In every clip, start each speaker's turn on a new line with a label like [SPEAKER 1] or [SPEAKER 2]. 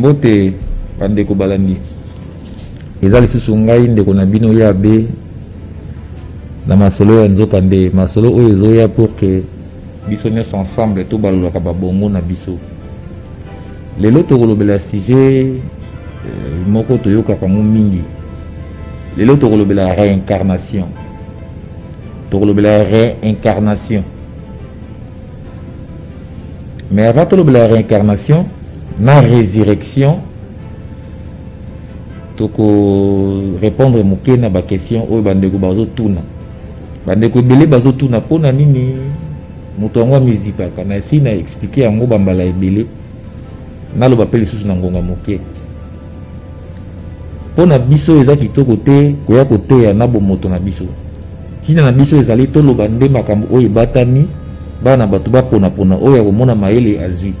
[SPEAKER 1] Mbote bandeko balandi, eza lisusu ngai ndeko na bino ya be na masolo ya nzoka nde masolo oyo ezoya pour que biso nyonso ensemble tobalolaka babongo na biso. Lelo tokolobela sujet moko toyokaka yango mingi. Lelo tokolobela réincarnation, tokolobela réincarnation. Mais avant tolobela réincarnation na résurrection, toko répondre moke na ba question oyo bandeko bazotuna. Bandeko ebele bazotuna mpona nini moto yango amizipaka. Na esi na expliquer yango bambala ebele, naloba mpe lisusu na ngonga moke. Mpona biso eza kitoko te koya koteya na bomoto na biso. Ntina na biso ezali toloba nde makambo oyo ebatami, bana bato baponapona oyo ya komona mayele azwi.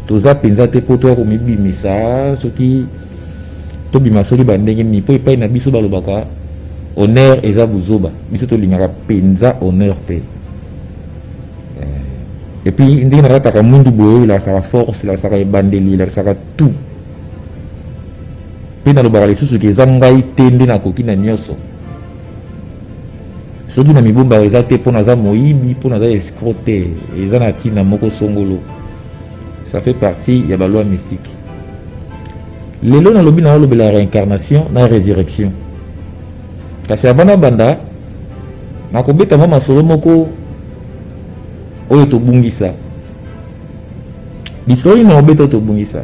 [SPEAKER 1] Toza mpenza te mpo toya komibimisa soki tobima soki bandenge nini, mpo epai na biso balobaka honneur eza buzoba. Biso tolingaka mpenza honneur te. Et puis ndenge nalataka mwindu boye elakisaka force, elakisaka ebandeli, elakisaka tout. Mpe nalobaka lisusu ke eza ngai te nde nakoki na nyonso. Soki na mibombaka eza te mpo naza moyibi, mpo naza escroc te, eza na ntina moko songolo. Ça fait partie ya baloi mystique. Lelo nalobi na olobela réincarnation na résurrection. Kasi avant nabanda, nakobeta mwa masolo moko oyo tobungisa. Lisolo nini nakobeta oyo tobungisa?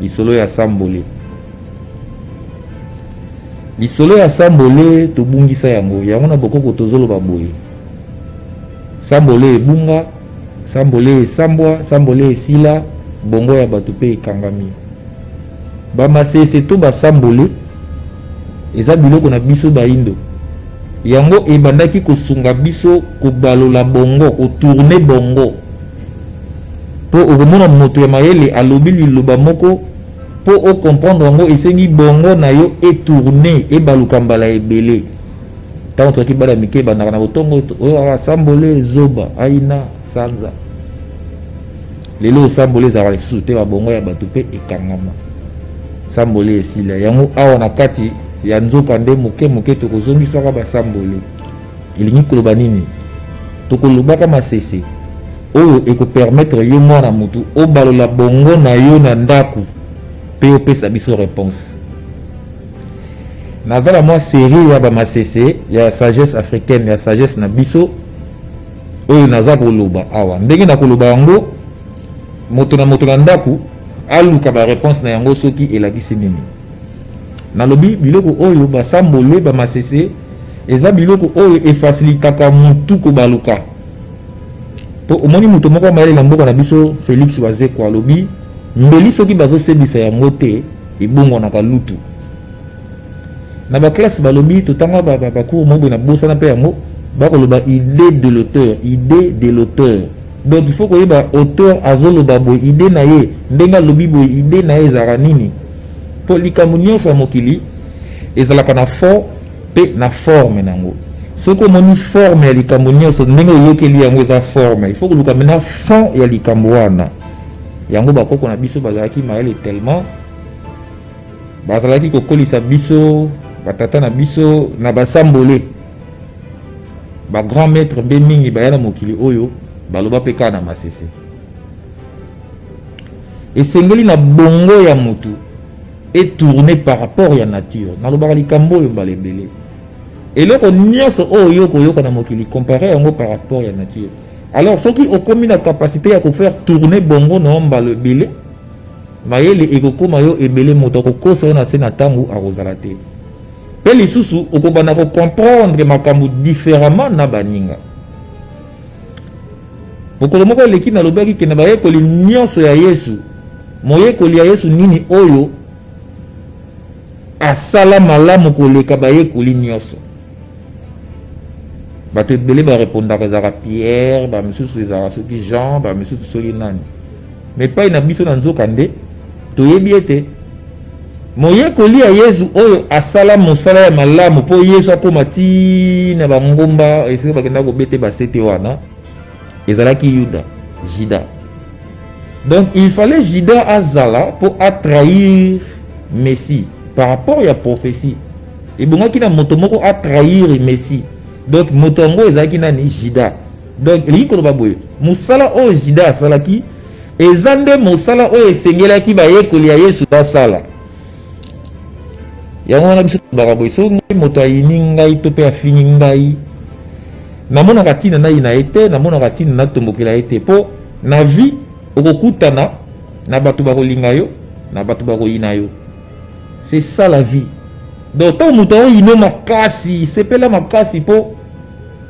[SPEAKER 1] Lisolo ya Sambole. Lisolo ya Sambole tobungisa yango. Yango na bokoko tozoloba boye: Sambole ebunga, Sambole esambwa, Sambole esila, bongo ya bato mpe ekangami. Bamasese to basambole eza biloko na biso baindo. Yango ebandaki kosunga biso kobalola bongo, kotourne bongo. Mpo okomona moto ya mayele alobi liloba moko, mpo ocomprendre yango esengi bongo na yo etourne, ebaluka mbala ebele. Ntango tozalaki bana mike, ebandaka na botongo oyo asambole zoba aina sanza. Lelo osambole ezalaka lisusu te, babongo ya bato mpe ekangama, sambole esila. Yango awa na kati ya nzoka nde moke moke tokozongisaka basambole. Elingi koloba nini? Tokolobaka masese oyo ekopermettre yo mwana motu obalola bongo na yo na ndako mpe opesa biso réponse. Naza na mwa série ya bamasese ya sagesse africaine, ya sagesse na biso oyo naza koloba awa. Ndenge nakoloba yango, moto na moto na ndako aluka ba réponse na yango soki elakisi nini. Nalobi biloko oyo basambole bamasese eza biloko oyo efasilitaka motu kobaluka. Po omoni moto moko ya mayele na mboka na biso, Félix Wazekwa, alobi mbeli soki bazosebisa yango te ebongwanaka lutu. Na baklasse balobi totanga bacours moko boye na bosana mpe yango bakoloba idée de l'auteur, idée de l'auteur. Donc il faut koyeba auteur azoloba boye, idée na ye ndenge alobi boye, idée na ye ezalaka nini. Mpo likambo nyonso ya mokili ezalaka na fond mpe na forme nango. Soki omoni forme ya likambo nyonso ndenge oyokeli yango eza forme, il faut koluka maintenant fond ya likambo wana. Yango bakoko na biso bazalaki mayele tellement bazalaki kokolisa biso batata na biso na basambole. Ba grand maître mpe mingi baya na mokili oyo baloba mpe kaka na masese. Esengeli na bongo ya motu etourne par rapport ya nature. Nalobaka likambo oyo mbala ebele. Eloko nyonso oyo yo koyoka na mokili, compare yango par rapport ya nature. Alors soki okomi na capacité ya kofaire tourner bongo na yo mbala ebele, mayele ekokóma yo ebele, moto akokosa yo na se na ntango akozala te. Mpe lisusu okobanda kocomprendre makambo différemment na baninga. Mokolo moko eleki nalobaki ke na bayekoli nyonso ya Yesu, moyekoli ya Yesu nini oyo asala malamu koleka bayekoli nyonso? Bato ebele barepondaka ezalaka Pierre, bamisusu ezalaka soki Jean, bamisusu soki nani. Mais epai na biso na nzoka nde toyebi ete moyekoli ya Yesu oyo asala mosala ya malamu mpo Yesu akóma ti na bangomba esika bakenda kobete basete wana, ezalaki Yuda, Jida. Donc il fallait Judas azala mpo atrahir Messie par rapport ya prophétie. Ebongaki na moto moko atrahir Messie. Donc moto yango ezalaki nani? Judas. Donc elingi koloba boye, mosala oyo Judas asalaki eza nde mosala oyo esengelaki bayekoli ya Yesu basala. Yango wana biso tolobaka boye, soki ngai moto ayini ngai to mpe afingi ngai, namonaka ntina nayina ye te, namonaka ntina natombokela ye te, mpo na vie okokutana na bato bakolinga yo na bato bakoyina yo. C'est ça la vie. Donc ntango moto aoyino makasi, sepela makasi, mpo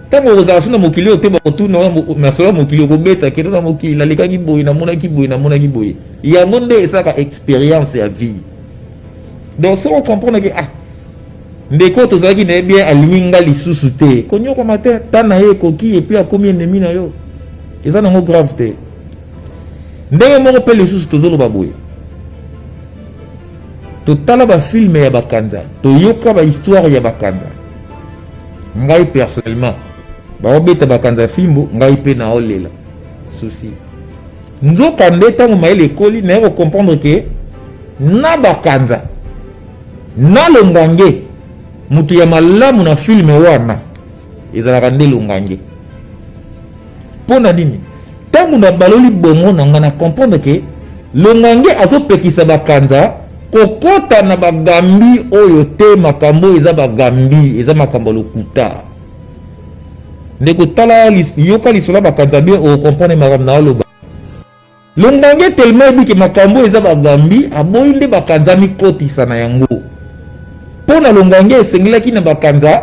[SPEAKER 1] ntango okozala so na mokili oyo te, bakotuna masolo ya mokili, okobeta kendo na mokili, nalekaki boye, namonaki boye, namonaki boye. Yango nde esalaka expérience ya vie. Donc soki ocomprendre ke ah, ndeko tozalaki na ye bien, alingi nga lisusu te, konyokama te, ta na ye ekoki, epuis akomi ennemi na yo, eza nango grave te. Ndenge moko mpe lisusu tozoloba boye, totala bafilme ya bakanza, toyoka bahistoire ya bakanza. Ngai personnellement, baobeta bakanza fimbo, ngai mpe naolela susi. Nzoka nde ntango mayele ekoli, naye kocomprendre ke na bakanza na longange, moto ya malamu na filme wana ezalaka nde longange. Mpo na nini? Ntango nabaloli bongo na ngai, na comprendre ke longange azopekisa bakanza kokota na bagambi oyo te. Makambo oyo eza bagambi, eza makambo ya lokuta. Ndeko, tala, yoka lisolo ya bakanza bien, okomprendre makambo na oloba. Longange tellement yebi ke makambo oyo eza bagambi, aboyi nde bakanza mikotisa na yango. Mpo na longange esengelaki na bakanza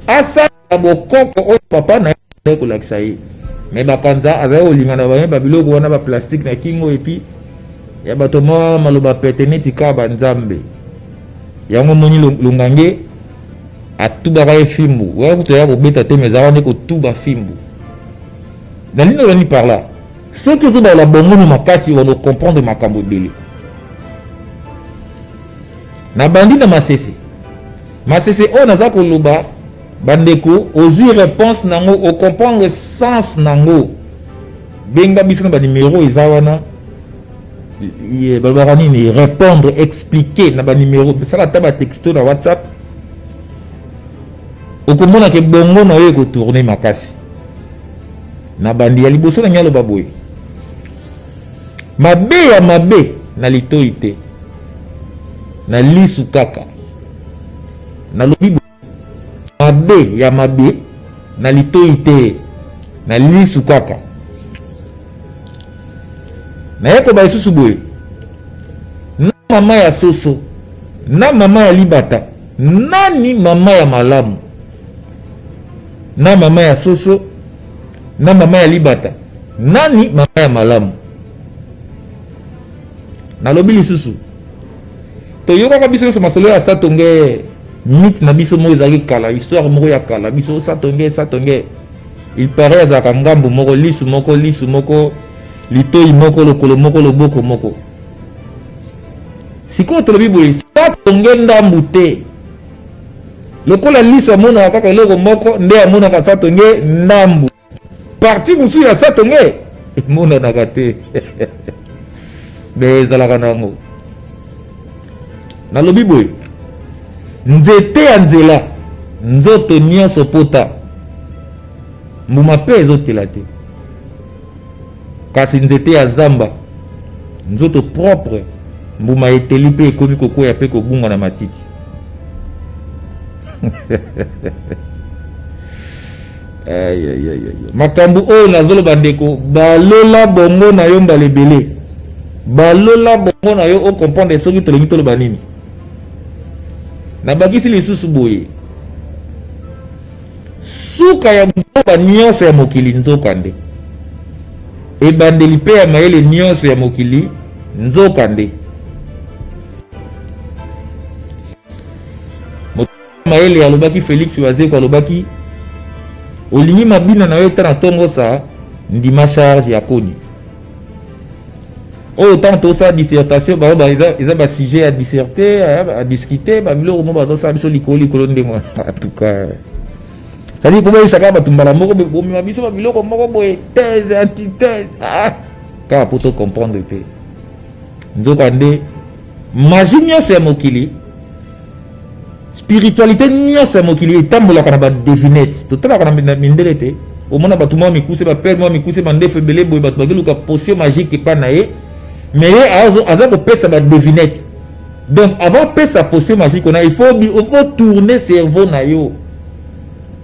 [SPEAKER 1] asala bokoko oyo papa na ye kolakisa ye. Me bakanza azali kolinga na bango babiloko wana, baplastique na kingo, epuis ya bato mwa maloba pete neti kaka banzambe. Yango moni longange atubaka ye fimbu wana, kutu ya kobeta te, me ezalaka nde kotuba fimbu. Nalingi olani par là, soki ozobalola bongo no makasi, obanda ocomprendre makambo ebele. Nabandi na masese. Masese oyo naza koloba, bandeko, ozwi réponse nango, ocomprendre sens nango, benga biso na banimero eza wana. Balobaka nini? Répondre, expliquer na banimero, sala ata batexto na WhatsApp, okomona ke bongo na yo ekotourne makasi. Na bandi ya liboso na ngai aloba boye, mabe ya mabe na litoi te, na lisu kaka. Nalobi mabe ya mabe na litoi te, na lisu kaka. Nayekoba lisusu boye, na mama ya soso na mama ya libata, nani mama ya malamu? Na mama ya soso na mama ya libata, nani mama ya malamu? Nalobi lisusu, toyokaka biso nyonso masolo ya satonge, mythe na biso moko ezalaki kala, histoire moko ya kala. Biso satonge, satonge, il paraît azalaka ngambu moko, lisu moko, lisu moko, litoi moko, lokolo moko, loboko moko. Sikoyo tolobi boye, satonge ndambu te. Lokola liso amonaka kaka eloko moko, nde amonaka satonge ndambu, parti mosusu ya satonge emonanaka te. Me ezalaka na yango. Nalobi boye, nzete ya nzela nzoto nyonso pota, mbuma mpe ezotela te, kasi nzete ya zamba nzoto propre, mbuma eteli mpe ekomi kokwea mpe kobunga na matiti. Makambo oyo nazoloba, ndeko, balola bongo na yo mbala ebele, balola bongo na yo, ocomprendre soki tolingi toloba nini. Nabakisi lisusu boye, suka ya buzoba nyonso ya mokili nzoka nde ebandeli mpe ya mayele nyonso ya mokili nzoka nde. Mayele alobaki, Félix Wazeko alobaki, olingi mabina na yo eta na ntongo, sa ndima charge ya koni oyo. Ntango tosala dissertation, bao eza basujet ya disserte, ya discute, babiloko mo bazosala biso likolo likolo ndenge wana. En tout cas, c'est-à-dire po bayebisaka bato mbala moko, bomema biso babiloko moko boye, thèse, antithèse, ah. Kaka mpo tocomprendre te. Nzokande magie nyonso ya mokili, spiritualité nyonso ya mokili etambolaka na badevinette. Totalaka na mindele te, omona bato mwa mikuse, bapere mwa mikuse, mandefu ebele boye, bato bakeluka potion magique epa na ye, mais ye aza kopesa badevinette. Donc avant pesa potion magique wana, il faut tourner cerveau na yo.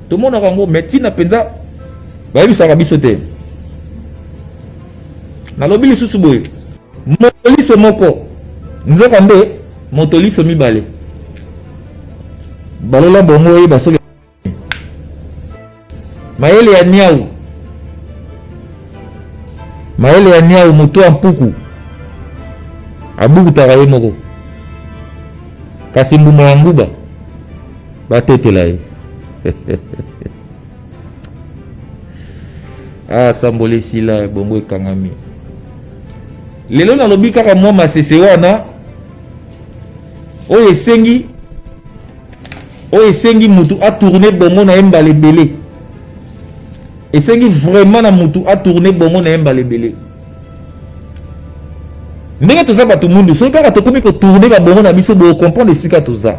[SPEAKER 1] Tomonaka yango, mais ntina mpenza bayebisaka biso te. Nalobi lisusu boye: motoliso moko, nzoka nde motoliso mibale. Balola bongo, oyeba soki mayele ya niau, mayele ya niau. Moto ya mpuku abukutaka ye moko, kasi mbuma ya nguba batetela ye. Ah, samboli esila, bongo ekangami. Lelo nalobi kaka mwa masese wana oyo esengi mutu atourne bongo na ye mbala ebele. Esengi vraiment na mutu atourne bongo na ye mbala ebele. Ndenge toza bato mundu, soki kaka tokomi kotourne babongo na biso, bocomprendre esika toza.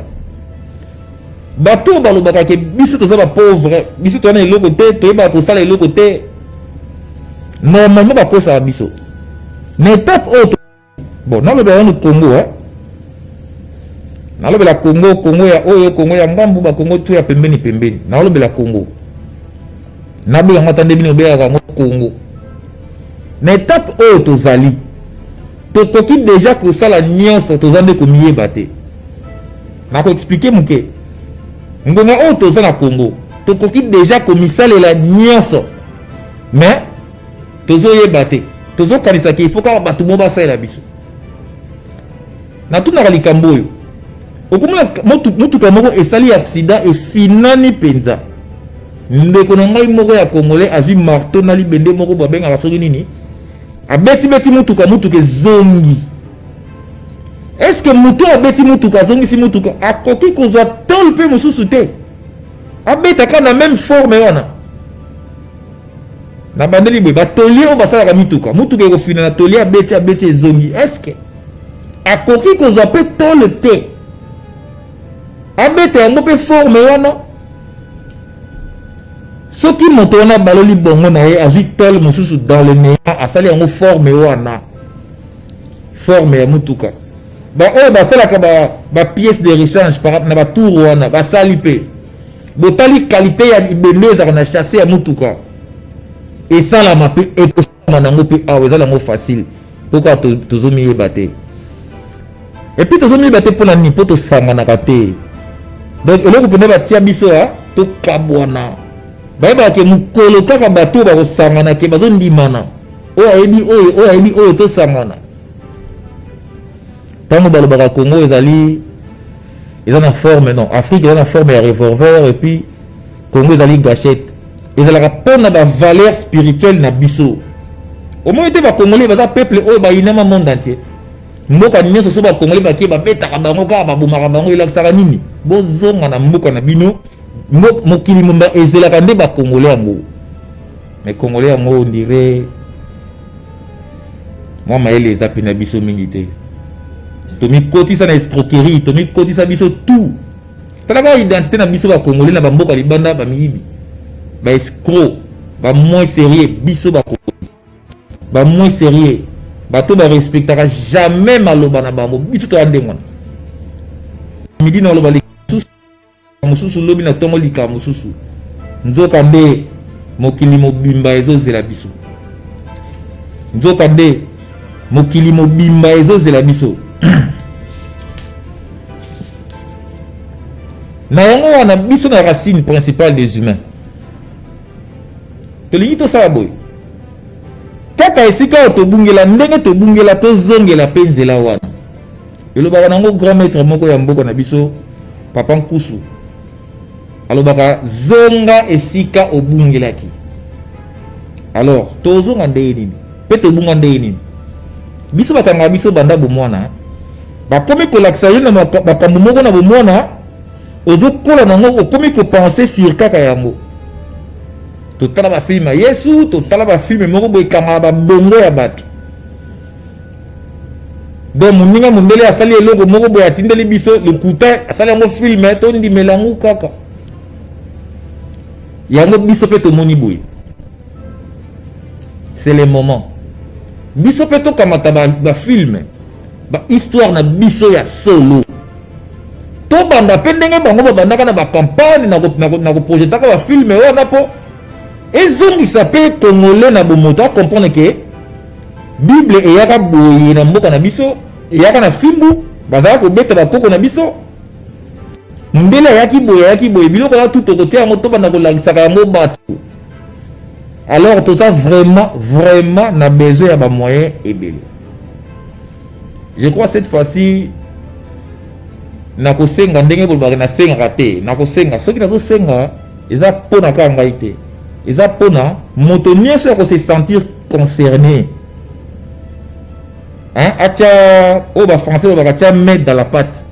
[SPEAKER 1] Bato oyo balobaka ke biso toza bapauvre, biso toza na eloko te, toyebaka kosala eloko te, normalement bakosaka biso na étape oyo. Bon, nalobela nanu Congo, eh? Nalobela Congo, Congo ya oyo, Congo ya ngambu, bakongo tu ya pembeni pembeni. Nalobela Congo, nabenga yango ata nde bino obengaka yango Congo. Na étape oyo tozali, tokoki déjà kosala nyonso, toza nde komiyeba te. Nakoexpliquer moke. Ngonga oyo toza na Congo, tokoki déjà komisalela nyonso, mais tozoyeba te. Tozokanisaki il faut kaka bato mo basalela biso. Natunaka likambo oyo: okomona motuka moko esali accident, efinani mpenza. Ndeko na ngai moko ya congolais azwi marteau na libende moko babengaka soki nini, abetibeti motuka, motuka ezongi. Est-ce moto abeti motuka, azongisi motuka, akoki kozwa tôle mpe mosusu te, abetaka na même forme wana? Na bandeli boye, batôlier oyo basalaka mituka, motuka ekofina na tôlier, abeti, abeti, ezongi. Est-ce akoki kozwa mpe tôle te, abeta yango mpe forme wana? Soki moto wana baloli bongo na ye, azwi tôle mosusu dans le néant, asali yango forme wana, forme ya motuka. Baoyo basalaka bapièce de rechange na batour wana, basali mpe, botali qualité ya libende ezalaka na châssis ya motuka, esalama mpe, ekosalama nango mpe awa, eza nango facile. Mpo kaka tozomiyeba te. Et puis tozomiyeba te mpona nini? Mpo tosanganaka te. Donc eloko mpenza batia biso ya tokabwana, bayebaka ke mokolo kaka bato oyo bakosangana, ke bazondimana, oyo ayebi oyo, oyo ayebi oyo, tosangana. Ntango balobaka Congo ezali, eza na forme, non, Afrique eza na forme ya revolver et puis Congo ezali gâchette, ezalaka mpona bavaleur spirituelle na biso. Omoni te, bacongolais baza peuple oyo bayinama monde entier. Mboka nyonso so bacongolais bakie, babetaka bango kaka, babomaka bango. Elakisaka nini? Bozonga na mboka na bino. Mokili momba ezelaka nde bacongolais yango. Mais congolais yango, on dirait mwa mayele eza mpe na biso mingi te. Tomikotisa na escroquerie, tomikotisa biso tout. Tala kaka identité na biso bacongolais na bamboka libanda: bamiyibi, baescroc, bamoins sérieux. Biso bacongolais, bamoins sérieux, bato barespectaka jamais maloba na bango. Biso toya ndenge wana. Midi na oloba lisusu mosusu, lobi na ntongo likambo mosusu. Nzoka nde mokili mobimba ezozela biso. Nzoka nde mokili mobimba ezozela biso. Na yango wana, biso na racine principale des humains, tolingi tosala boye kaka esika oyo tobungela. Ndenge tobungela, tozongela mpe nzela wana. Elobaka nango grand maître moko ya mboka na biso, papa Nkusu, alobaka: "Zonga esika obungelaki." Alors tozonga ndenge nini mpe tobunga ndenge nini? Biso bakangaka biso banda bomwana, bakomi kolakisa ye na makambo moko na bomwana, ozokola nango, okomi kopenser sur kaka yango. Totala bafilm ya Yesu, totala bafilm moko boye, ekangaka babongo ya bato. Donc moninga mondele asali eloko moko boye, atindeli biso lokuta, asali yango film, tondimela yango kaka. Yango biso mpe tomoni boye, c'est le moment biso mpe tokamata bafilm, bahistoire na biso ya solo. Tobanda mpe ndenge bango babandaka na bacampagne na koprojetaka bafilm wana, mpo ezongisa mpe Congolais na bomoto, acomprendre ke Bible eyaka boye na mboka na biso, eyaka na fimbu, bazalaka kobeta bakoko na biso. Mondele ayaki boye, ayaki boye. Biloko wana tu tokotia yango, tobanda kolakisaka yango bato. Alors toza vraiment, vraiment na besoin ya bamoyen ebele. Je crois cette fois-ci nakosenga ndenge bolobaka, nasengaka te, nakosenga. Soki nazosenga, eza mpo na kaka ngai te, eza mpona moto nyonso ya kose sentir concerné, hein? Atia oyo bafrançais balobaka tia main dans la pâte.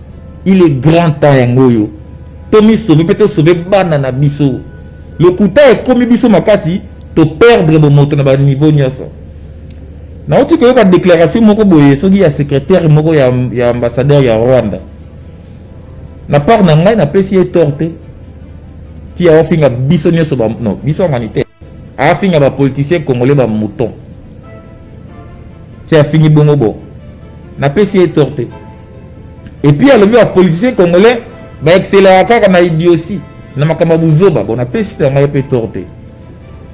[SPEAKER 1] Il est grand temps yango oyo tomisauve mpe tosauve bana na biso. Lokuta ekomi biso makasi, toperdre bomoto na baniveau nyonso. Nauti koyoka déclaration moko boye, soki ya secrétaire moko ya ambassadeur ya Rwanda. Na part na ngai, napesi ye tort te. Ti aofinga biso nyonso ba, non, biso angani te, afinga bapoliticien congolais bamouton. Ti afingi bongo, bo napesi ye tort te. Et puis alobi bapoliticien congolais baexcelaka kaka na idiotie, na makambo ya buzoba. Bon, napesi na ngai mpe tort te.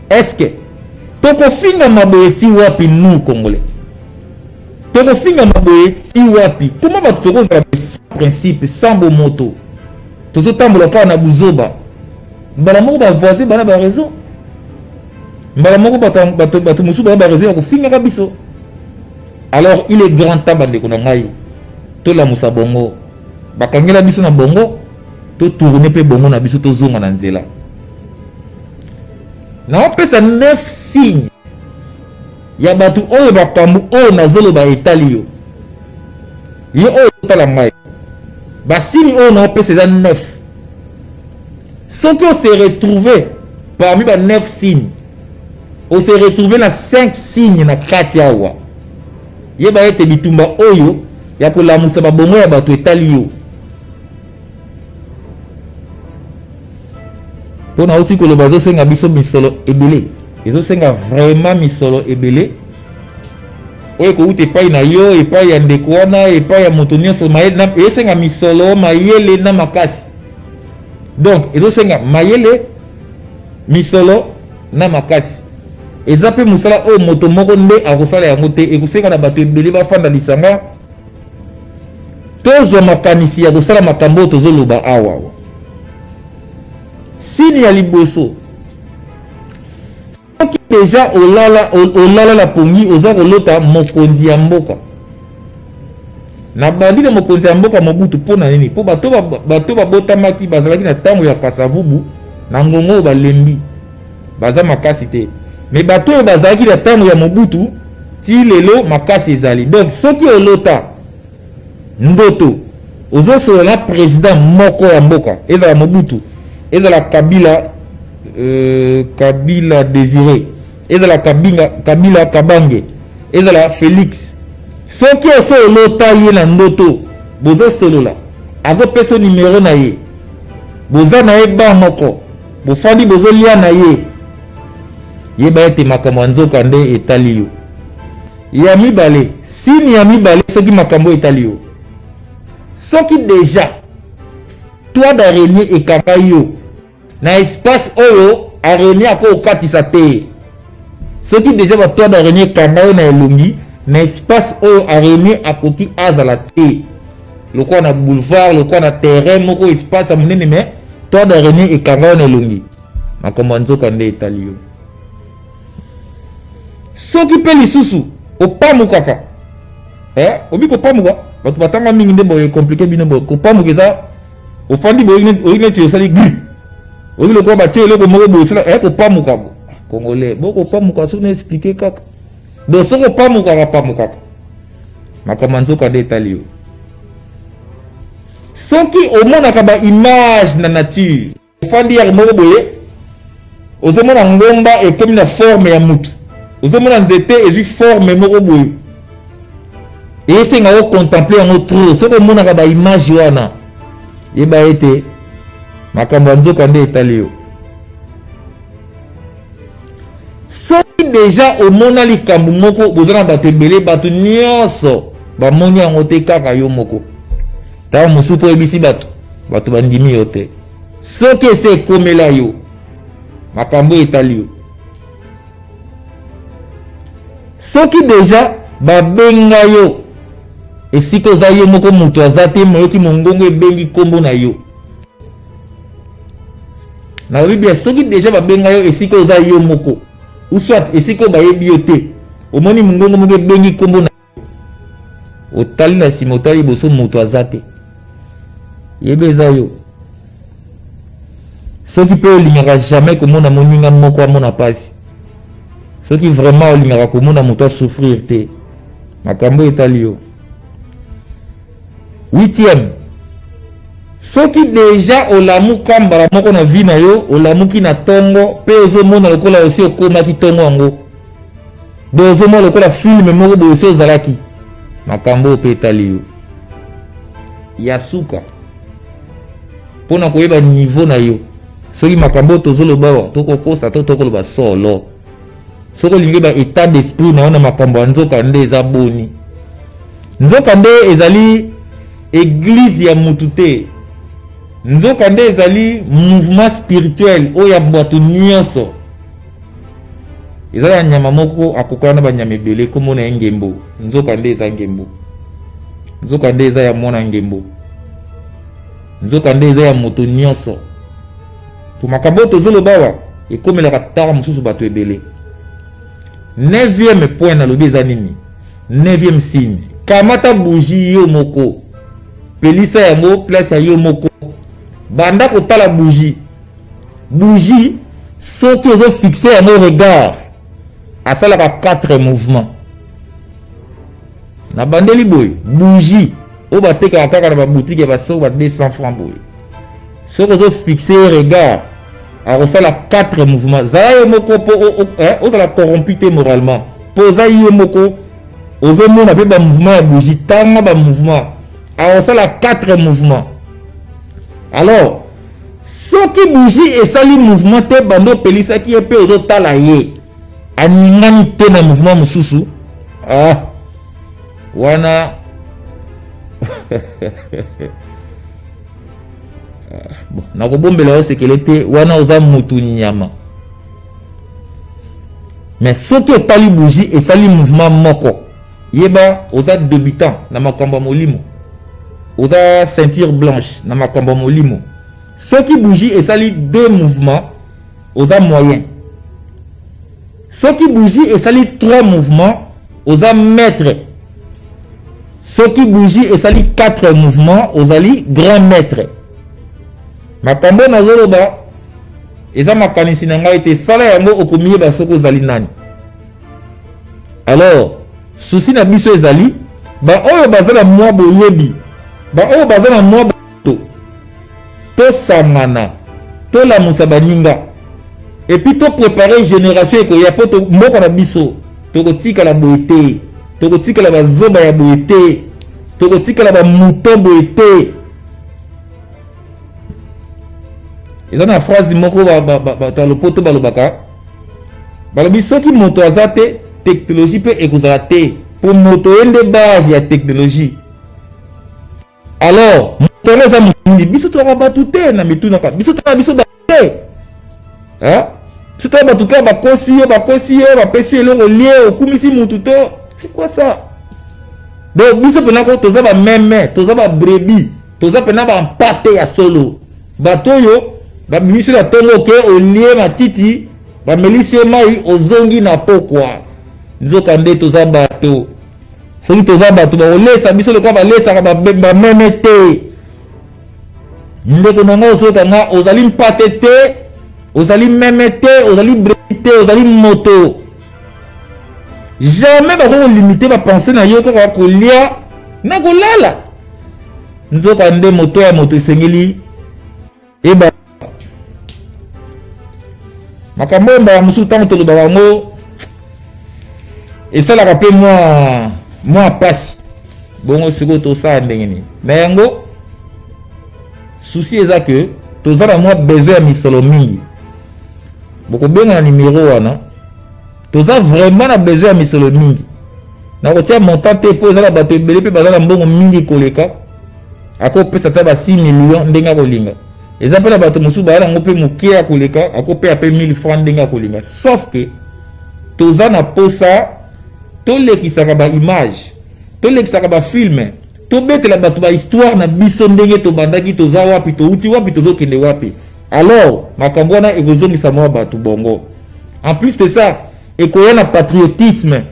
[SPEAKER 1] Est ce que tokofingama boye ti wapi? Nous Congolais tokofingama boye ti wapi? Koma bato tokozala sans principe, sans bomoto, tozotambola kaka na buzoba. Mbala moko bavoisin bana baraison, mbala moko bato mosusu bana baraison ya kofingaka biso. Alors il est grand temps, bandeko na ngai, tolamusa bongo. Bakangela biso na bongo, totourne mpe bongo na biso, tozonga na nzela. Naopesa 9 signe ya bato oyo makambo oyo nazoloba etali yo. Yo oyo otala ngai, basigne oyo naopesa eza 9. Soki ose retrouve parmi ba 9 signes, ose retrouve na 5 signes na kati awa, yeba ete bitumba oyo ya kolamusa babongo ya bato etali yo. Mpo nauti koloba, ezosenga biso misolo ebele, ezosenga vraiment misolo ebele oyo ekouta epai na yo, epai ya ndeko wana, epai ya moto nyonso. Ezosenga misolo, mayele na makasi. Donc ezosenga mayele, misolo na makasi. Eza mpe mosala oyo moto moko nde akosala yango te, ekosenga na bato ebele bafanda lisanga, tozwa makanisi ya kosala makambo oyo tozoloba awa. Signe ya liboso: soki deja olala, olala na pongi, oza kolota mokonzi ya mboka. Nabandi na mokonzi ya mboka Mobutu. Mpo na nini? Mpo bato babotamaki, bazalaki na ntango ya Kasavubu na ngongo oyo, balembi, baza makasi te. Me bato oyo bazalaki na ntango ya Mobutu ti lelo, makasi ezali. Donc soki olota ndoto ozosolola na président moko ya mboka, ezala Mobutu, ezala Kabila, Kabila Désiré, ezala Kabinga, Kabila Kabange, ezala Félix, soki oso olota ye na ndoto, bozosolola, azopesa nimero na ye, boza na ye ba moko, bofandi, bozolia na ye, yeba ete makambo ya nzoka nde etali yo. Ya mibale, signe ya mibale, soki makambo etali yo: soki déjà toile d'araignée ekanga yo na espace oyo araignée akokatisa te, soki déjà batoile d'araignée ekanga yo na elongi na espace oyo araignée akoki azala te, lokola na boulevard, lokola na terrain moko, espace ya monene, mais toile d'araignée ekanga yo na elongi, makambo ya nzoka nde etali yo. Soki mpe lisusu opamukaka, eh, obi kopamuka, bato batanga mingi nde boye compliqué bino boye. Kopamuka eza ofandi boye, oyi neti osali gri, oyi lokola batie eloko moko boye, osala kopamuka. Bo Congolais bokopamuka, soki na expliquer kaka. Donc soki opamukaka, pamukaka, makambo ya nzoka nde etali yo. Soki omonaka baimage na nature, ofandi yare moko boye, ozomona ngomba ekomi na forme ya mutu, ozomona nzete ezwi forme moko boye. Esenga o contempler yango trop. Soki omonaka ba image wana, yeba ete makambo ya nzoka nde etali yo. Soki deja omona likambo moko, boza na bato ebele, bato nyonso bamoni yango te, kaka yo moko. Ntango mosusu mpo oyebisi bato, bato bandimi yo te. Soki ese ekomela yo, makambo etali yo. Soki deja babenga yo esika oza yo moko, moto aza te, moyoki mongongo ebengi nkombo na yo. Nalobi bien, soki deja babenga yo esika oza yo moko, ou soit esika oyo bayebi yo te, omoni mongongo moko ebengi nkombo na yo, otali na nsima, otali liboso, moto aza te, yeba eza yo. Soki mpe olingaka jamais komona moninga moko amona mpasi, soki vraiment olingaka komona moto asouffrir te, makambo etali yo. Huitième, soki deja olamuka mbala moko na vie na yo, olamuki na ntongo mpe ozomona lokola osi okomaki ntongo yango, donc ozomona lokola filme moko boye osi ozalaki, makambo oyo mpe etali yo. Ya suka, mpo na koyeba niveau na yo, soki makambo oyo tozoloba awa tokokosa to tokoloba solo, soki olingi ba état d'esprit na yo na makambo ya nzoka nde eza boni. Nzoka nde ezali eglise ya mutu te, nzoka nde ezali mouvement spirituel oyo ya bato nyonso. Eza na nyama moko akokana na banyama ebele, kombo na ye ngembo. Nzoka nde eza ngembo, nzoka nde eza ya mwana ngembo, nzoka nde eza ya moto nyonso. Po makambo oyo tozoloba awa ekomelaka ntango mosusu bato ebele. Neuvième point nalobi eza nini? Neuvième signe, kamata bougie yo moko, pelisa yango place ya yo moko, banda kotala bougie. Bougie soki ozofixe yango regard, asalaka 4 mouvements. Na bandeli boye, bougie oyo batekaka kaka na baboutique ya basoko ba 200 francs boye, soki ozofixe regard akosala 4 mouvements. Zala yo moko mpo ozala corrompu te moralement, mpo oza yo moko ozomona mpe bamouvement ya bougie. Tanga bamouvement, akosala 4 mouvements. Alors soki bougie esali mouvement te, bando opelisaki ye mpe ozotala ye aningani te na mouvement mosusu, ah wana bon, nakobombela yo sekele te, wana oza mutu nyama. Mais soki otali bougie esali mouvement moko, yeba oza débutant na makambo ya molimo, oza ceinture blanche na makambo ya molimo. Soki bougie esali deux mouvements, oza moyen. Soki bougie esali trois mouvements, oza maître. Soki bougie esali 4 mouvements, ozali grand maître. Makambo nazoloba eza makanisi na ngai te, sala yango okomiyeba soki ozali nani. Alors souci na biso ezali baoyo baza na mwa boyebi, baoyo baza na mwa bato, tosangana, tolamusa baninga, et puis toprépare génération ekoya, mpo mboka na biso tokotikala boye te, tokotikala bazoba ya boye te, tokotikala bamouton boye te. Eza na phrase moko bato ya lopoto balobaka, balobi soki moto aza te, technologie mpe ekozala te, mpo moto ye nde base ya technologie. Alors moto yango eza moto nini? Biso tozalaka bato te na mitunaka, biso tozalaka biso bato te, biso tozalaka bato te. Bakosi yo, bakosi yo, bapesi yo eloko lie, okumisi mutu to, c'est quoi ça? Donc biso mpena ko toza bameme, toza babrebi, toza mpena bampate ya solo. Bato oyo babimisi na ntongo, oke olie matiti, bamelisi yo mai, ozongi na pokwa. Nzoka nde toza bato. Soki toza bato, bakolesa biso lokola balesaka bameme te. Ndeko na ngai, osoyoka nga, ozali mpate te, ozali meme te, ozali brebi te, ozali moto. Jamais bakoki kolimite bapense na yo kaka kolia na kolala. Nzoka nde moto ya moto esengeli eba makambo oyo. Mbala mosusu ntango tolobaka yango esalaka mpe mwa pasi. Bongo sikoyo tosala ndenge nini? Na yango souci eza que toza na mwa besoin ya misolo mingi. Bokobenga na numero wana, toza vraiment na besoin ya misolo mingi. Nakotia montant te mpo eza na bato ebele mpe baza na mbongo mingi koleka, akopesa ata ba 6 millions ndenge akolinga. Eza mpe na bato mosusu baza nango mpe moke ya koleka, akopea mpe 1000 francs ndenge akolinga. Sauf que toza na posa tolekisaka ba image, tolekisaka ba filme, tobetela bato ba histoire na biso ndenge tobandaki, toza wapi, touti wapi, tozokende wapi. Alors makambo wana ekozongisa mwa bato bongo. En plus de ça, ekoya na patriotisme,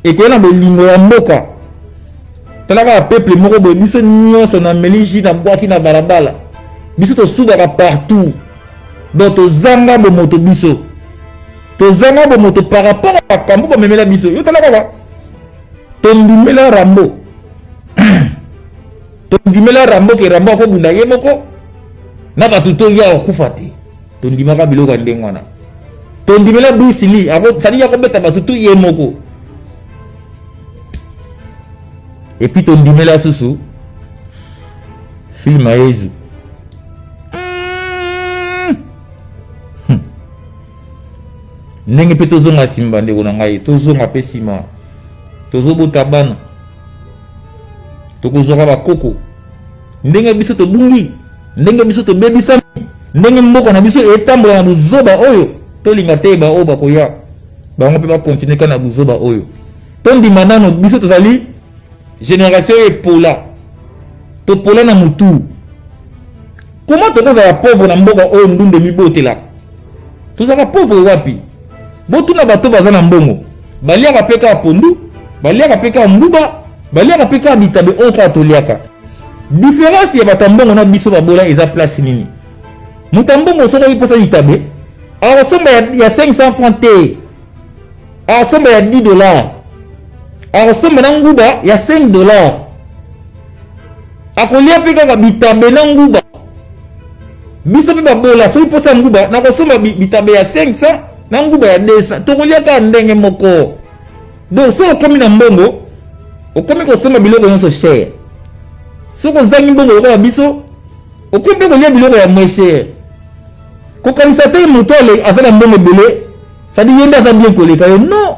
[SPEAKER 1] ekoya na bolingo ya mboka. Tala kaka peuple moko boye, biso nyonso na meli jus na bwaki na balabala, biso tosubaka partout. Donc tozanga bomoto, biso tozanga bomoto par rapport à makambo bamemela biso. Yo tala kaka tondimela Rambo, tondimela Rambo ke Rambo akobunda ye moko na bato toya kokufa te. Tondimaka biloko ya ndenge wana. Tondimela Bruce Lee, sadi akobeta bato tu ye moko. Et puis tondimela susu film ya Yezu. Ndenge mpe tozonga nsima, bandeko na ngai, tozonga mpe nsima, tozobota bana, tokozwaka bakoko. Ndenge biso tobungi, ndenge biso tobebisami, ndenge mboka na biso etambola na buzoba oyo, tolinga te ba oyo bakoya bango mpe bakontinue kaka na buzoba oyo. Tondima nano biso tozali génération oyo epola, topola na mutu. Comment tokozala pauvre na mboka oyo ndundu emibotelaka? Tozalaka pauvre wapi? Botuna bato baza na mbongo, baliaka mpe kaka pondu, baliaka mpe kaka nguba, baliaka mpe kaka bitabe oyo kaka toliaka. Différence ya bato ya mbongo na biso babola eza place nini? Moto ya mbongo soki oyi mposa bitabe, akosomba ya 500 francs te, akosomba ya 10 $, akosomba na nguba ya 5 $, akolia mpe kaka bitabe na nguba. Biso mpe babola, soki mposa nguba, nakosomba bitabe ya 500 na nguba ya 200, tokolia kaka ndenge moko. Donc soki okomi na mbongo, okomi kosomba biloko nyonso cher. Soki ozangi mbongo lokola biso, okomi mpe kolia biloko ya moins cher. Kokanisa te moto aza na mbongo ebele, c'est-à-dire ye nde aza bien koleka yo. Non,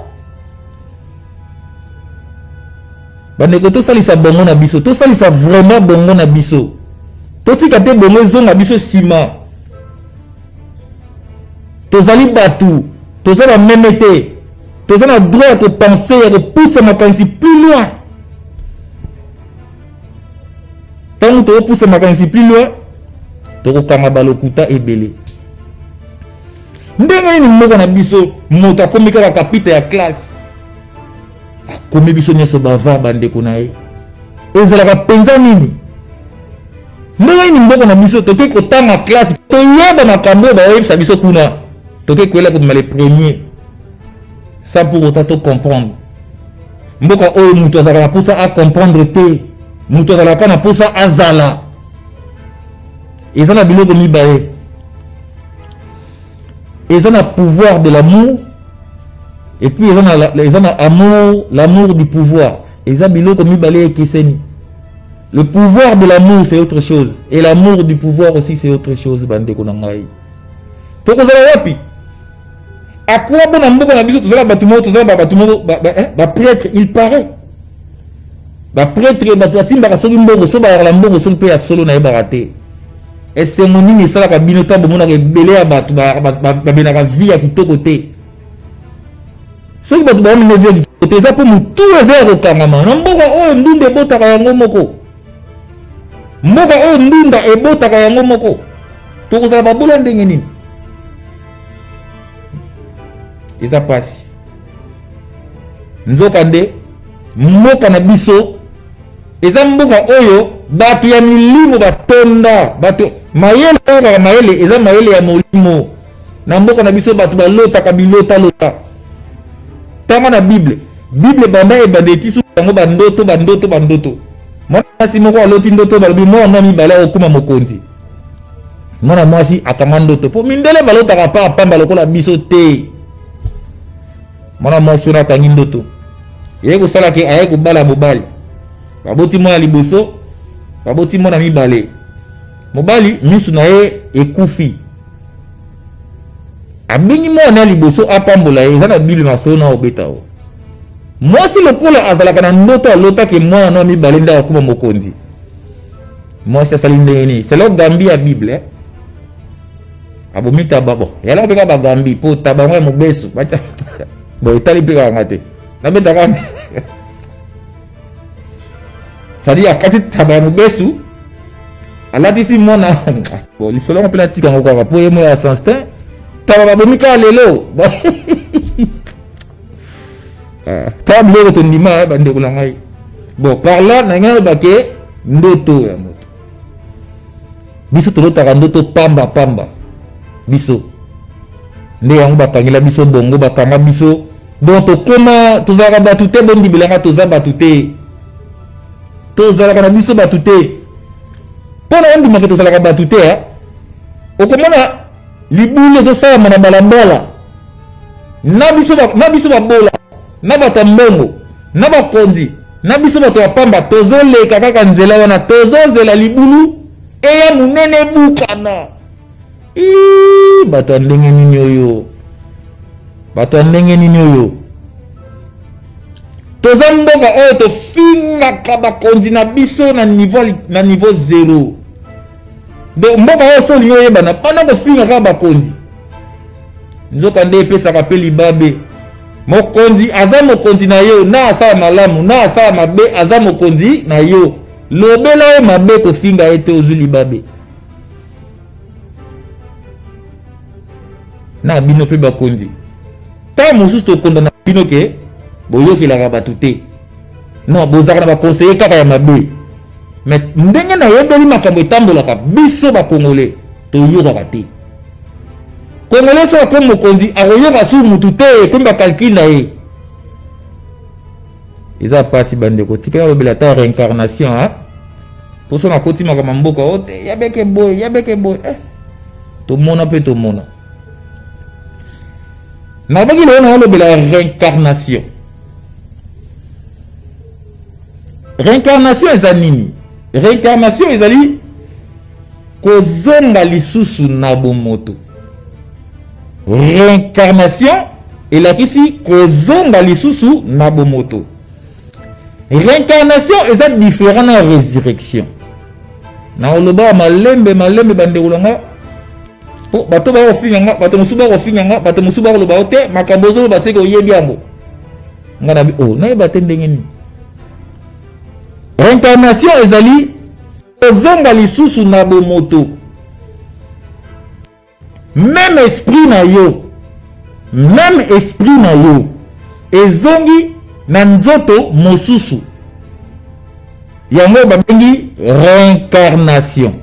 [SPEAKER 1] bandeko, tosalisa bongo na biso, tosalisa vraiment bongo na biso, totika te bongo ezonga biso nsima. Tozali bato, toza bameme te, toza na droit ya kopenser, ya kopusa makanisi plus loin. Ntango tokopusa makanisi plus loin, tokokanga balokuta ebele. Ndenge nini mboka na biso, moto akomi kaka kapita ya classe, akomi biso nyonso bavard, bandeko na ye? Ezalaka mpenza nini? Ndenge nini mboka na biso, tokoki kotanga classe, toyeba makambo oyo baoyebisa biso kuna, tokoki koyela kobima le premier sans pour autant tocomprendre? Mboka oyo, moto azalaka na mposa acomprendre te, moto azalaka na mposa azala. Eza na biloko mibale: eza na pouvoir de l'amour et puis eza na amour, l'amour du pouvoir. Eza biloko mibale ekeseni. Le pouvoir de l'amour, c'est autre chose, et l'amour du pouvoir aussi, c'est autre chose. Bandeko na ngai, tokozala wapi? Akuwa mpo na mboka na biso, tozala bato moko, tozala bato moko baprêtre, il paraît baprêtre, bato basimbaka soki mbongo, so bayaka na mbongo, soki mpe ya solo, nayebaka te. Esengo nini esalaka bino ntango bomonaka ebele ya bato babenaka vie ya kitoko te? Soki bato baomina vie ya kitoko te, eza mpo motu eza ya kokangama na mboka oyo. Ndunda ebotaka yango moko, mboka oyo ndunda ebotaka yango moko. Tokozala babola ndenge nini? Eza mpasi. Nzoka nde mboka na biso eza mboka oyo bato ya milimo batonda, bato mayele oyo kaka mayele, eza mayele ya molimo. Na mboka na biso, bato balotaka bilotalota. Tanga na Bible, Bible banda ebanda eti suki yango, bandoto, bandoto, bandoto. Mwana mwasi moko aloti ndoto, balobi mwana mibale akokuma mokonzi. Mwana mwasi akanga ndoto, mpo mindele balotaka pa pamba lokola biso te. Mwana mwasi wana akangi ndoto, ye kosala ke aye kobala mobali. Baboti mwana liboso, baboti mwana mibale. Mobali misu na ye ekufi. Abengi mwana ya liboso apambola ye, eza na Bible masolo na obeta o. Mwasi lokola azalaka na ndoto alotaki mwana na mibale nde akokoma mokonzi. Mwasi asali ndenge nini? Selon Gambi ya Bible, eh? Abomi taba bon. Yala mpe kaka bagambi mpo taba yango ya mobesu. Bacha bon etali mpe kaka nga te. Nabetaka c'est-à-dire akati taba ya mobesu alatisi mwana bon lisolo yango mpe natika yango kaka mpo ye mo ya sens te taba babomi kaka lelo ah, tala biloko tondima eh, bandeko na ngai bon par là na ngai naloba ke ndoto ya moto biso tolotaka ndoto pamba pamba biso nde yango bakangela biso bongo bakanga biso donc tokoma tozalaka bato te bondibelanga toza bato te tozalaka na biso bato te mpo na ondimaka tozalaka bato te eh? Okomona libulu ezosalama na balabala na biso na biso babola na bato ya mbongo na bakonzi na biso bato ya pamba tozoleka kaka nzela wana tozozela libulu eya monene ebukana. Bato ya ndenge nini oyo? Bato ya ndenge nini oyo? Toza mboka oyo tofingaka bakonzi na biso na niveau, na niveau zero. Donc mboka oyo so olingi oyebana banda kofinga kaka bakonzi, nzoka nde epesaka mpe libabe. Mokonzi aza mokonzi na yo, na asala malamu na asala mabe, aza mokonzi na yo. Lobela ye mabe, kofinga ye te, ozwi libabe. Na bino mpe bakonzi, ntango mosusu tokonda na bino ke boyokelaka bato te, non, bozalaka na baconseiller kaka ya mabe. Mais ndenge nayebeli makambo etambolaka, biso bakongole toyokaka te. Kongole soki akomi mokonzi akoyoka su mutu te, ekomi bakalkile na ye. Eza pasi bandeko, tikala lobela ata réincarnation hein? Poso nakoti makambo ya mboka o te, yabeke boye yabeke boye eh. Tomona mpe tomona. Nabaki lelo nalobela réincarnation. Réincarnation eza nini? Réincarnation ezali kozonga lisusu na bomoto. Réincarnation elakisi kozonga lisusu na bomoto. Réincarnation eza différent na résurrection. Na oloba malembe malembe bandeko na nga, po bato bakofinga nga, bato mosusu bakofinga nga, bato mosusu bakoloba yo te, makambo ozoloba seke oyebi yango. Nga na bi oh, nayeba te ndenge nini. Réincarnation ezali kozonga lisusu na bomoto. Même esprit na yo, même esprit na yo ezongi na nzoto mosusu. Yango babengi réincarnation.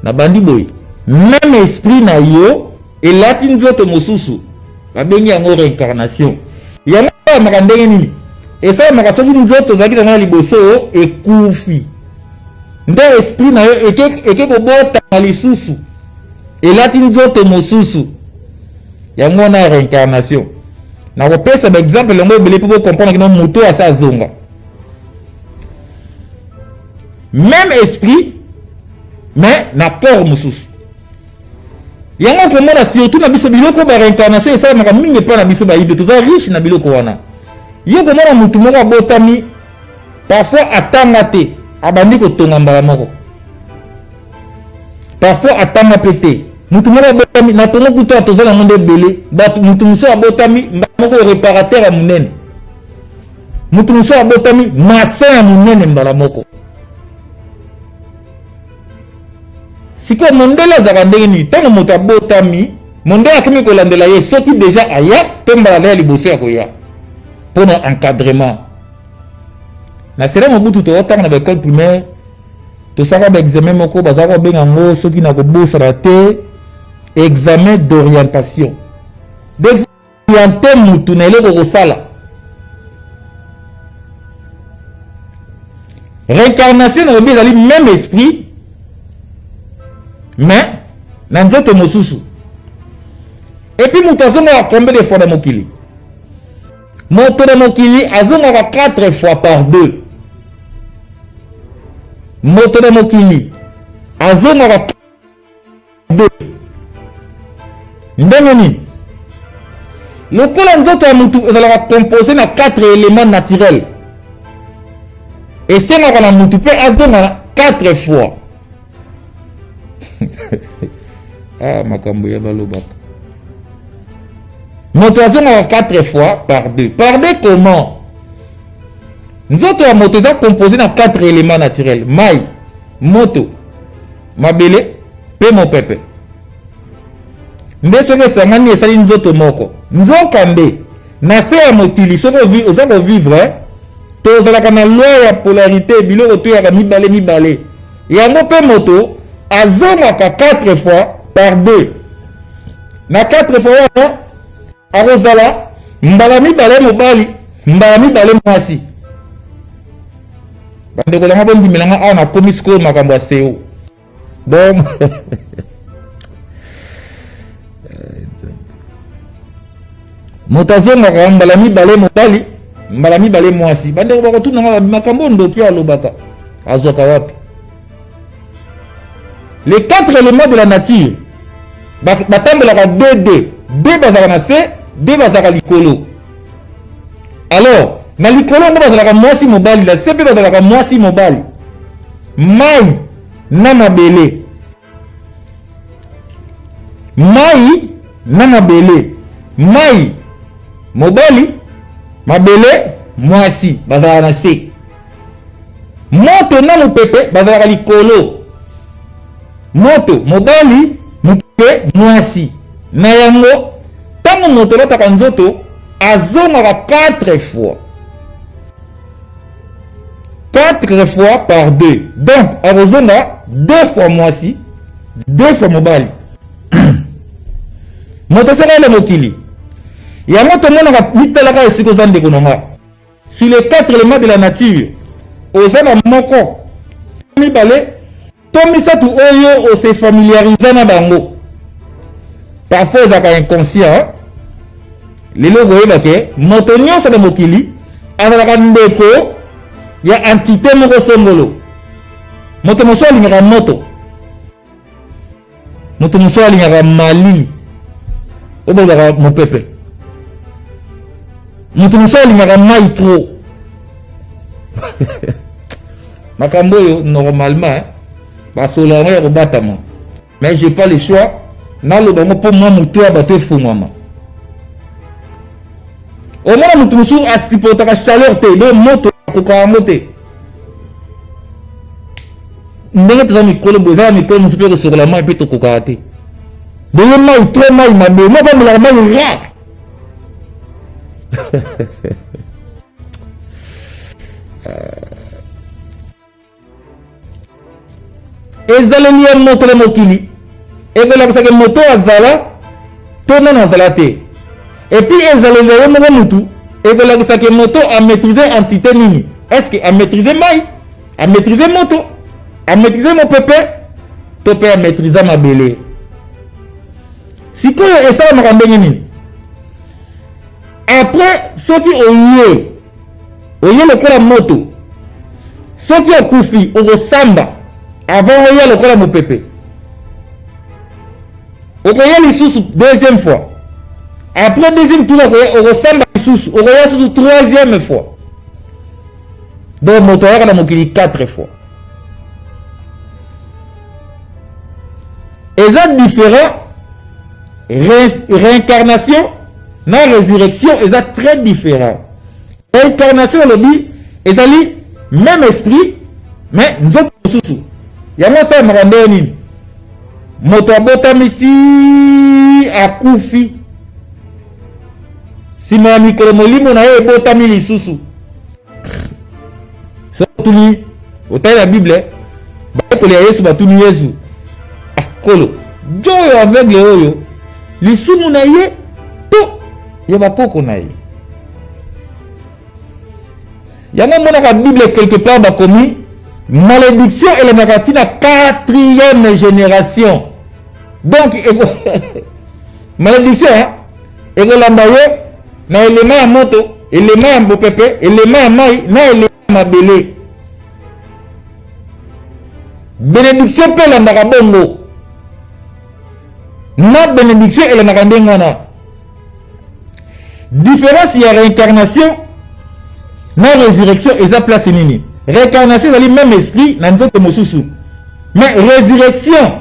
[SPEAKER 1] Na bandi boye, même esprit na yo elati nzoto mosusu, babengi yango réincarnation. Yango esalamaka ndenge nini? Esalamaka soki nzoto ozalaki nango na liboso ekufi, nde esprit na yo eke kobotama lisusu, elati nzoto mosusu. Yango wana réincarnation. Nakopesa ba exemple yango ebele mpo bocomprendre kino moto asa azonga. Même esprit mais na corps mosusu. Yango okomona surtout na biso biloko ba réincarnation esalamaka mingi epai na biso bayindo, toza riche na biloko wana. Yo okomona motu moko abotami parfois atanga te, abandi kotonga mbala moko. Parfois atanga pe te. Motu moko abotami na Congo kutu toza nango nde ebele. Bato motu mosusu abotami mbala moko réparateur ya monene. Motu mosusu abotami maçon ya monene mbala moko. Sikoyo mondele azalaka ndenge nini? Ntango moto abotami, mondele akomi kolandela ye soki deja aya to mbala na ya liboso ya koya mpo na encadrement. Na sera Mobutu tozotanga na ba école primaire, tosalaka ba examen moko bazalaka kobenga yango soki na kobosana te, examen d'orientation. Donc oriente mutu na eloko kosala. Réincarnation na lobi ezali même esprit mais na nzoto mosusu. Et puis moto azongaka combien de fois na mokili? Moto na mokili azongaka 4 fois par 2. Moto na mokili azongaka de ndenge nini? Lokola nzoto ya mutu ezalaka compose na 4 elements naturels, esengaka na mutu mpe azonga 4 fois. Ah, makambo ya balobaka. Moto azongaka 4 fois par 2. Par 2 comment? Nzoto ya moto eza compose na 4 elements naturels: mai, moto, mabele mpe mopepe. Nde soki esangani esali nzoto moko. Nzoka nde na se ya mokili, soki oza kovivre, tozalaka na loi ya polarité, biloko toyaka mibale mibale. Yango mpe moto azongaka 4 fois par 2. Na 4 fois wana akozala mbala mibale mobali, mbala mibale mwasi. Bandeko nanga, bondimela nga, awa nakomi sikoyo makambo ya seo. Donc moto azongaka mbala mibale mobali, mbala mibale mwasi. Bandeko bakotuna nga makambo ndoki alobaka azwaka wapi? Les 4 éléments de la nature batambolaka 2 2 2, bazalaka na se, 2 bazalaka likolo. Alors na likolo yango bazalaka mwasi mobali, na se mpe bazalaka mwasi mobali. Mai na mabele, mai na mabele, mai mobali, mabele mwasi, bazalaka na se. Moto na mopepe bazalaka likolo, moto mobali, mopepe mwasi. Na yango ntango moto alataka nzoto azongaka 4 fois, 4 fois par 2. Donc akozonga 2 fois mwasi, 2 fois mobali. Moto soki ayela mokili yango tomonaka mitalaka esika oza, ndeko na nga. Sur les 4 éléments de la nature, oza na moko, mibale to misato oyo ose familiarisa na bango. Parfois ezalaka inconscient. Lelo okoyeba ke moto nyonso na mokili azalaka ndeko ya entité moko songolo. Moto mosusu alingaka moto, moto mosusu alingaka malili oyo balobaka mopepe, moto mosusu alingaka mai trop. Makambo oyo normalement basolo yango ya kobatama, mais j'ai pas le choix, naloba yango mpo mwa moto ya bato efungwama. Omona moto mosusu asupportaka chaleur te, donc moto akoka yango te. Ndenge toza mikolo boye, eza na mikolo mosusu mpe kosokola mai mpe tokokaka te. Boye mai trop, mai mabe, moko amelaka mai rare. Ezaleli ya moto na mokili ekolakisaka moto azala to nano azala te. Et puis ezaleli na ye moko mutu ekolakisaka moto amaîtrise entité nini. Est ce que amaîtrise mai, amaîtrise moto, amaîtrise mopepe to mpe amaîtrise mabele? Sikoyo esalamaka ndenge nini? Après soki oye oye lokola moto, soki okufi okosamba avant oya lokola mopepe, okoya lisusu deuxième fois. Après deuxième tour okosamba lisusu, okoya lisusu troisième fois. Donc moto ayaka na mokili 4 fois. Eza différent, réincarnation na résurrection eza très différent. Réincarnation elobi ezali même esprit mais nzoto mosusu. Yango asalamaka ndenge nini? Moto abotami ti akufi, nsima ya mikolo molimo na ye ebotami lisusu. Soki otuni, otali na Bible, bayekoli ya Yesu batuni Yesu: ah, Kolo, jo oyo aveugle oyo, lisumu na ye to ya bakoko na ye? Yango omonaka Bible quelque part bakomi malédiction elandaka ntina 4e génération. Donc malédiction ekolanda yo na elema ya moto, elema ya mopepe, elema ya mai na elema ya mabele. Benediction mpe elandaka bongo. Na benediction elandaka ndenge wana. Différence ya réincarnation na résurrection eza place nini? Réincarnation ezali même esprit na nzoto mosusu. Mais résurrection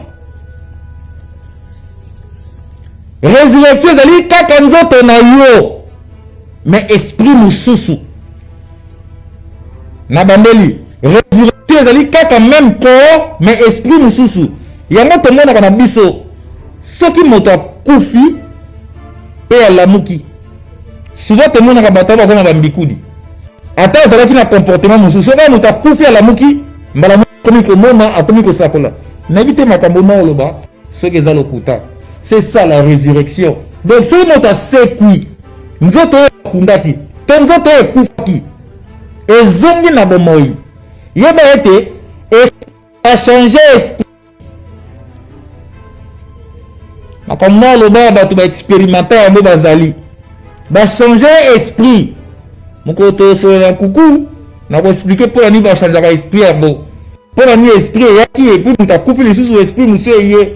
[SPEAKER 1] résurrection ezali kaka nzoto na yo mais esprit mosusu. Na bandeli résurrection ezali kaka même corps mais esprit mosusu. Yango tomonaka na biso soki moto akufi mpe alamuki, souvent tomonaka bato bakoma bambikudi, ata azalaki na comportement mosusu. Soki moto akufi alamuki, mbala moko akomi komona, akomi kosakola. Nayebi te makambo na oloba soki eza lokuta. C'est ça la résurrection. Donc soki moto asekwi, nzoto oyo akundaki to nzoto oyo ekufaki ezongi na bomoi, yeba ete achange esprit. Makambo na oloba ya bato baexperimenta yango, bazali bachange esprit. Mokolo tosolola kuku na koexplike mpo na nini bachangeaka esprit yango, mpo na nini esprit eyaki epuis moto akufi lisusu esprit mosusu eye.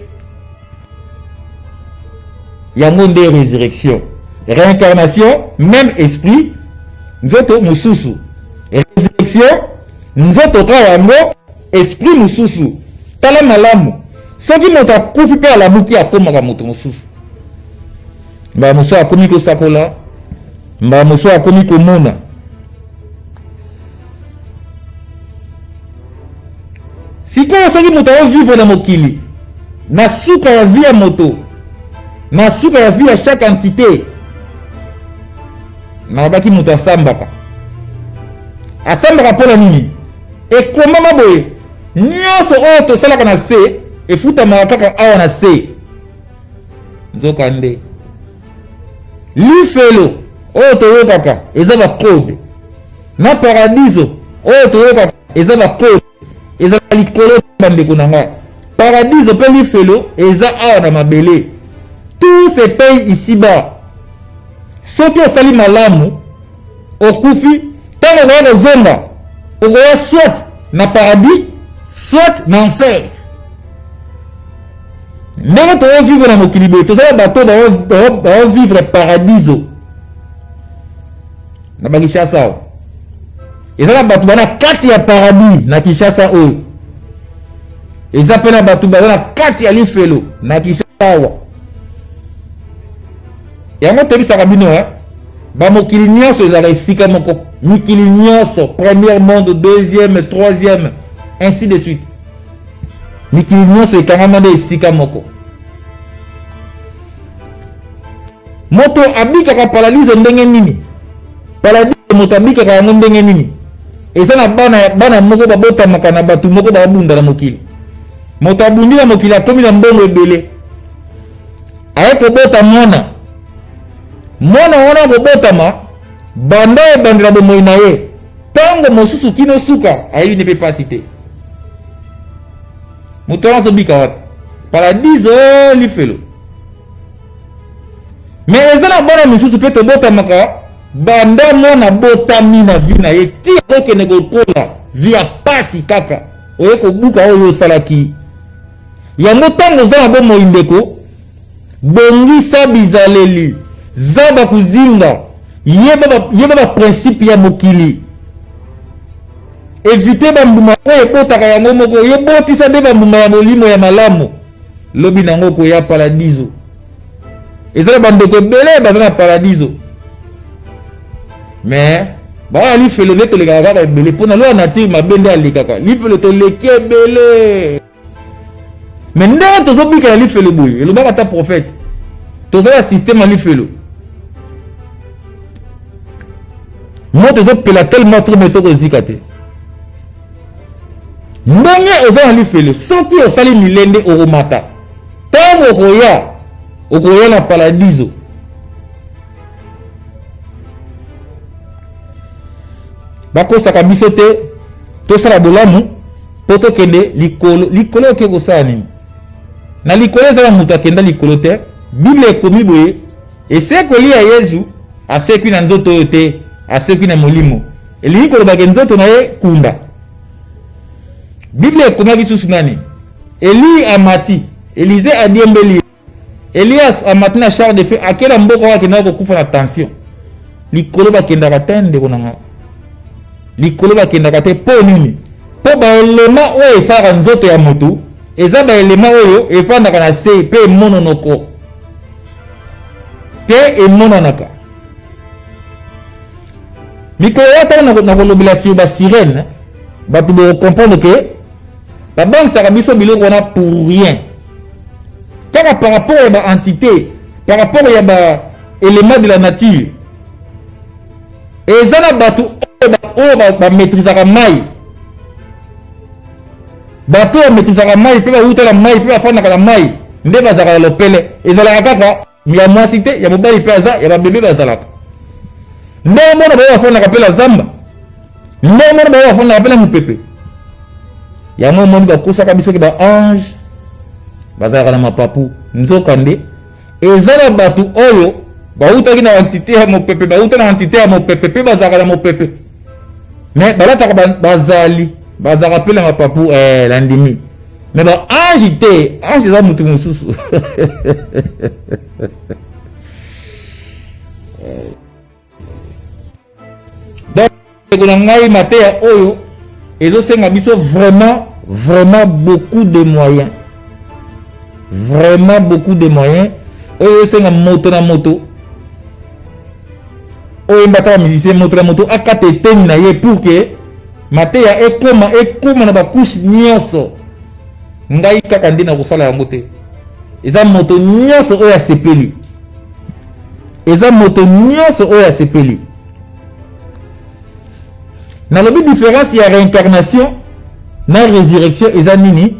[SPEAKER 1] Yango nde résurrection. Réincarnation, même esprit, nzoto mosusu. Résurrection, nzoto kaka yango, esprit mosusu. Tala malamu, soki moto akufi mpe alamuki, akomaka moto mosusu. Mbala mosusu akomi kosakola, mbala mosusu akomi komona. Sikoyo soki moto aovivre na mokili, na suka ya vie ya moto, na suka ya vie ya chaque entité, nalobaki moto asambaka. Asambaka mpona nini? Ekomama boye, nyonso oyo tosalaka na se efutamaka kaka awa na se. Nzoka nde lifelo oyo toyokaka eza bakode, na paradiso oyo toyokaka eza bakode, eza likolo. Bandeko na ngai, paradiso mpe lifelo eza awa na mabele. Tout se paye ici-bas. Soki osali malamu, okufi, ntango okoya kozonga, okoya soit na paradis, soit na enfer. Ndenge tozovivre na mokili boye, toza na bato baovivre paradiso na bakinshasa awa. Eza na bato bana kati ya paradis na Kinshasa oyo, eza mpe na bato baza na kati ya lifelo na Kinshasa awa. Yango toyebisaka bino, eh? Bamokili nyonso ezalaka esika moko, mikili nyonso, premier monde, deuxième, troisième, ainsi de suite, mikili nyonso ekangama nde esika moko. Moto abikaka paradiso ndenge nini? Paradiso moto abikaka yango ndenge nini? Eza na bana, bana moko babotamaka na bato moko babunda na mokili. Moto abundi na mokili, akomi na mbongo ebele, aye kobota mwana. Mwana wana akobotama, banda ebandela bomoi na ye, ntango mosusu kino suka, ayebi nde mpe pasi te. Moto wana azobika wapi? Paradiso, lifelo? Me eza na bana misusu mpe tobotamaka, banda mwana botami na vi na ye ti akokende kokola, vi ya pasi kaka, oye kobuka oyo osalaki yango. Ntango oza na bomoi, ndeko, bongisa bizaleli, zaba kuzinga, yeba baprincipe ya mokili, evite bambuma oyo ebotaka yango moko. Yo botisa nde bambuma ya molimo ya malamu, lobi nango koya paradiso. Eza na bandeko ebele baza na paradiso, mais baya lifelo nde tolekaka kaka ebele, mpo na loi nature mabe nde alekaka lifelo, toleki ebele. Me ndenge tozobika na lifelo boye, elobaka ata prophète, toza na système ya lifelo, moto ezopela tellement trop, me tokozika te. Ndenge oza na lifelo, soki osali milende, okomata. Ntango okoya, okoya na paradiso. Bakosaka biso te, tosala bolamu mpo tokende likolo. Likolo oke kosala nini na likolo? Eza na moto akenda likolo te. Bible ekomi boye, esekweli ya Yezu, asekwi na nzoto oyo te, asekwi na molimo. Elingi kolobaka nzoto na ye kunda. Biblia ekomaki susu nani? Eli amati, Elize adiembeli ye. Elias amati na char de feu ake na mboka oyo akendaka kokufa na tension. Likolo bakendaka te ndeko na nga. Likolo bakendaka te mpo nini? Mpo baelema oyo esalaka nzoto ya motu eza baelema oyo efandaka na se mpe emononoko te emonanaka. Mikolo ya ntango nakolobela sur ba sirène, bato bokocomprendre ke babangisaka biso biloko wana pour rien, kaka par rapport ya ba entité, par rapport ya ba élément de la nature. Eza na bato oyo bamaîtrisaka mai, bato oyo bamaîtrisaka mai mpe bawuta na mai mpe bafandaka na mai nde bazalaka na lopele. Ezalaka kaka ya mwasi te, ya mobali mpe aza, ya babebe bazalaka. Ndenge mona baoyo bafandaka mpe na zamba, ndenge mona baoyo bafandaka mpe na mopepe. Yango omoni bakosaka biso ke ba ange bazalaka na mapapu, nzoka nde eza na bato oyo bautaki na entité ya mopepe, bauta na entité ya mopepe mpe bazalaka na mopepe, mais balataka bazali bazalaka mpe na mapapu. Nandimi, mais ba ange te, ange eza motu mosusu. Donc ndeko na ngai, mateya oyo ezosenga biso vraiment, vraiment beaucoup de moyens, vraiment beaucoup de moyens. Oyo ezosenga moto na moto oyo mbata ba musicien, moto na moto akata eteni na ye pour que mateya ekoma, ekoma na bakushe nyonso. Ngai kaka nde nakosala yango te, eza moto nyonso oyo asepeli, eza moto nyonso oyo asepeli. Nalobi différence ya réincarnation na résurrection eza nini?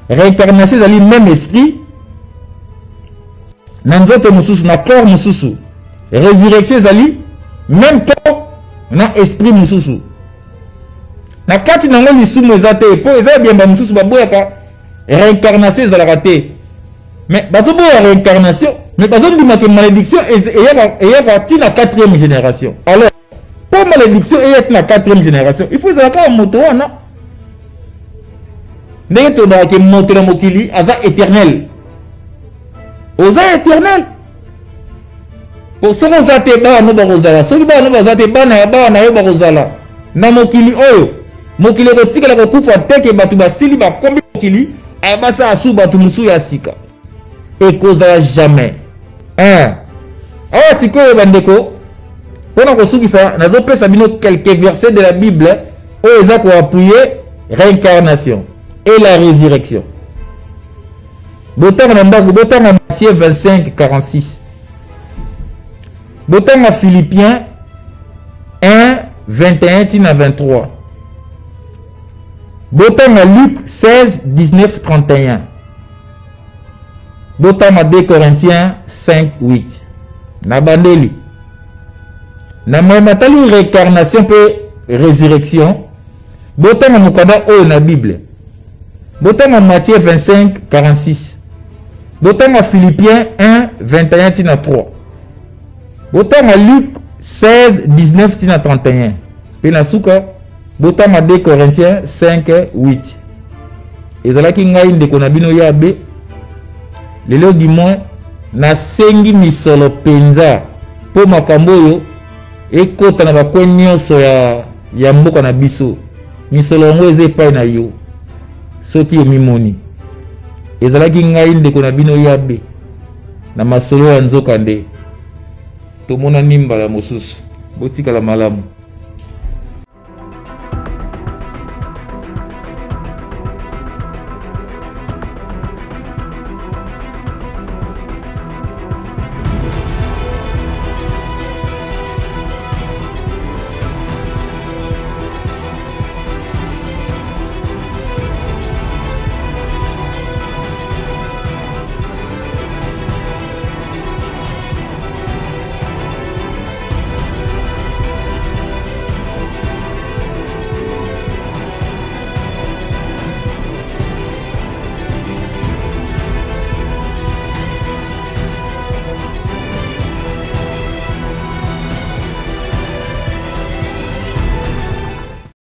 [SPEAKER 1] Réincarnation ezali même esprit na nzoto mosusu, na corps mosusu. Résurrection ezali même corps na esprit mosusu. Na kati nango lisumu eza te, po eza biamba mosusu baboyaka réincarnation ezalaka te, mais bazoboya réincarnation, mais bazondima ke malédiction eyaka ti na 4e génération. Alors po malédiction eya ti na 4e génération, il faut ezala kaka moto wana. Ndenge tolobaka ke moto na mokili aza éternel, oza éternel po soki oza te, bana no bakozala. Soki bana no baza te, bana ya bana na yo bakozala na mokili oyo. Mokili ekotikala kokufa te ke bato basili bakombi mokili aya basala su bato mosusu ya sika, ekozala jamais. Awa sikoyo bandeko, mpona kosukisa, nazopesa bino quelques versets de la Bible oyo eza koappuyer réincarnation et la résurrection. Botanga na ndako, botanga Matthieu 25 46, botanga Philippiens 1 21 tina 23, botanga Luc 16 19 31, botanga 2 Corinthiens 5 8. Na bandeli na mayema tali réincarnation mpe résurrection, botanga mokanda oyo na Bible, botanga Matthieu 25 46, botanga Philippiens 1 21 tina 3, botanga Luc 16 19 tina 31, mpe na suka botanga 2 Corinthiens 5 8. Ezalaki ngai ndeko na bino ya be lelo, du moins nasengi misolo mpenza mpo makambo oyo ekota na bakwe nyonso ya mboka na biso. Misolo yango eza epai na yo soki omimoni. Ezalaki ngai ndeko na bino ya be na masolo ya nzoka nde tomonani mbala mosusu. Botikala malamu.